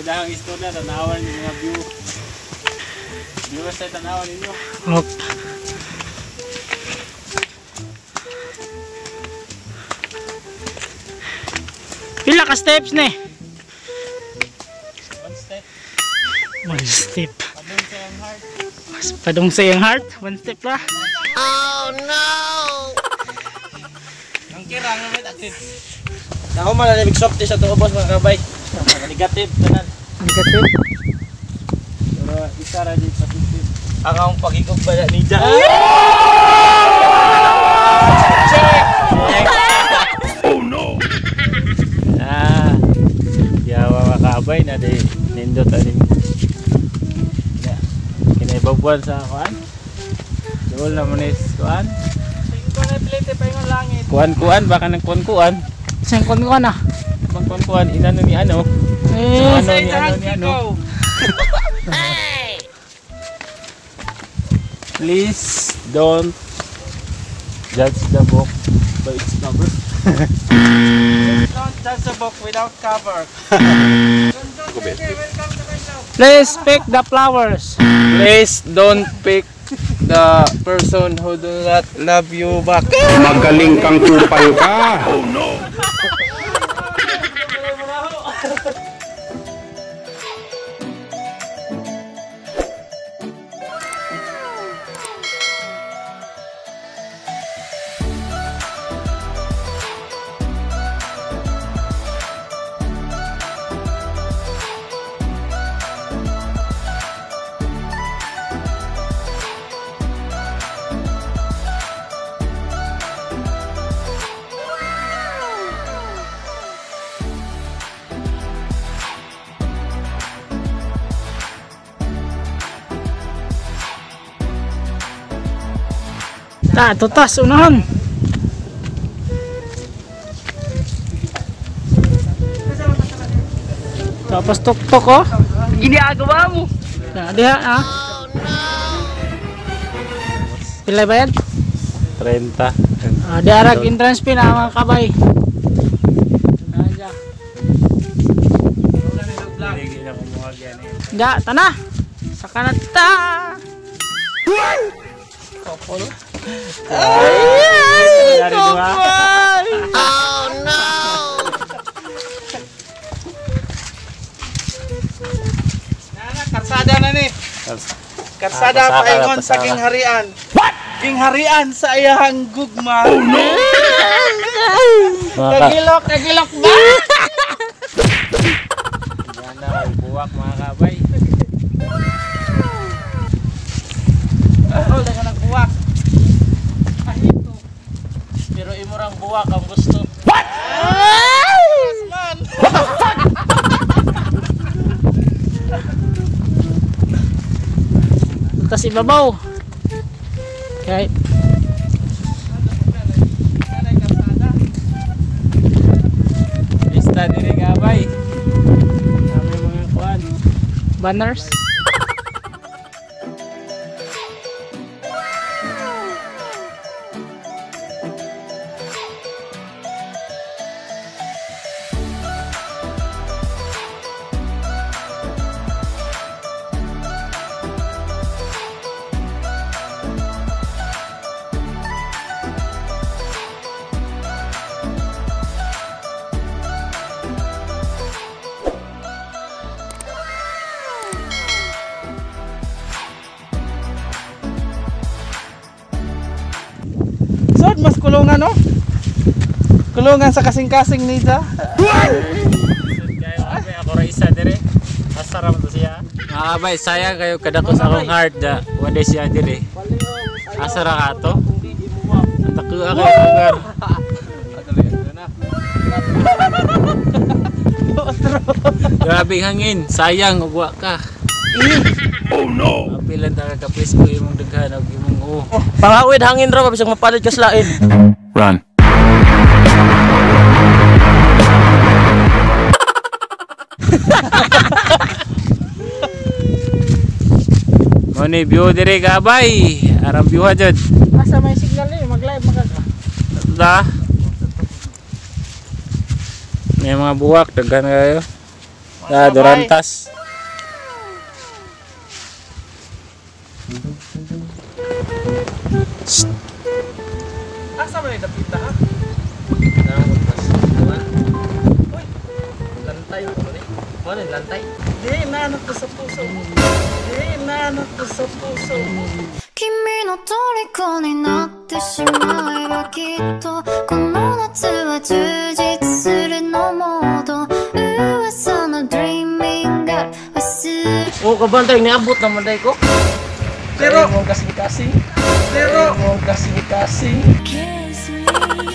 dahang istorya, tanawan yung mga view. Viewers ay tanawan ninyo. Okay. Pila ka steps ni? One step. One step. Padung sa iyang heart. Padung sa iyang heart. One step lah. Ang kirang naman atin. Ako man na soft sa tuo boss mga kabay. Negative tanan. Negative. Pero isa ra di positive. Ang akong pagigog ba ni Jack? Ah. Yawa makabay na di nindot aning. Na. Kinaibabuan sa kuan. Duol na mo ni kuan. Kuan-kuan baka nang kuan-kuan. Saan kon ko na? Bang kuan-kuan inano ni ano? Eh, Ano ni ano ni ano? Please don't judge the book by its cover. Don't judge a book without cover. Please pick the flowers. Please don't pick the person who do not love you back. Magaling kang kupal ka. Ta, tutas unahan. Tapos tuktok oh. Ginagawa mo. Na, diha ah. Pila bayad? 30. Ah, diha rag entrance fee na mga kabay. Unahan siya. Da, tana. Saka na ta. Couple. Ay, couple. Oh no. Nana, karsada na ni. Karsada Ah, pasaka, paingon sa pasaka. Gingharian. What? Gingharian sa iyang gugma. Oh no. Kagilok, kagilok ba? Yan na, buwak mga kabay. Oh, daga nagbuwak. Ahito. Pero imurang buwak ang gusto. What? Yes, man. Tutas ibabaw. Okay. Pista diri kabay. Kami mga kuan. Banners. Sod, mas kulungan no? Kulungan sa kasing-kasing nida. Ako ra isa dire. Asa ra man to siya. Mga kabay, sayang kayo kadako sa akong heart da. One day siya dire. Asa ra ka to? Ang dako kayo lugar. Grabe hangin, sayang ug wa ka. Oh no. Apilan ta ka presko imong daghan og imong oh. Pangawid hangin ra bisag mapalit ka sa lain. Run. Mo ni view dire kabay. Arang view ha jud. Asa may signal eh, mag-live magag. Ta. May mga buwak daghan kayo. Sa Durantas. Asa man dapita ha? Lantay ko ni. Mo ni lantay. Di na ko sa puso mo. Di na ko sa puso mo. 君の虜になってしまえばきっとこの夏は充実するのもっと噂の Dreaming Girl 忘れ Oh, kabantay niabot naman day ko. Pero mong kasing-kasing. Pero Mong kasing-kasing. Kiss me.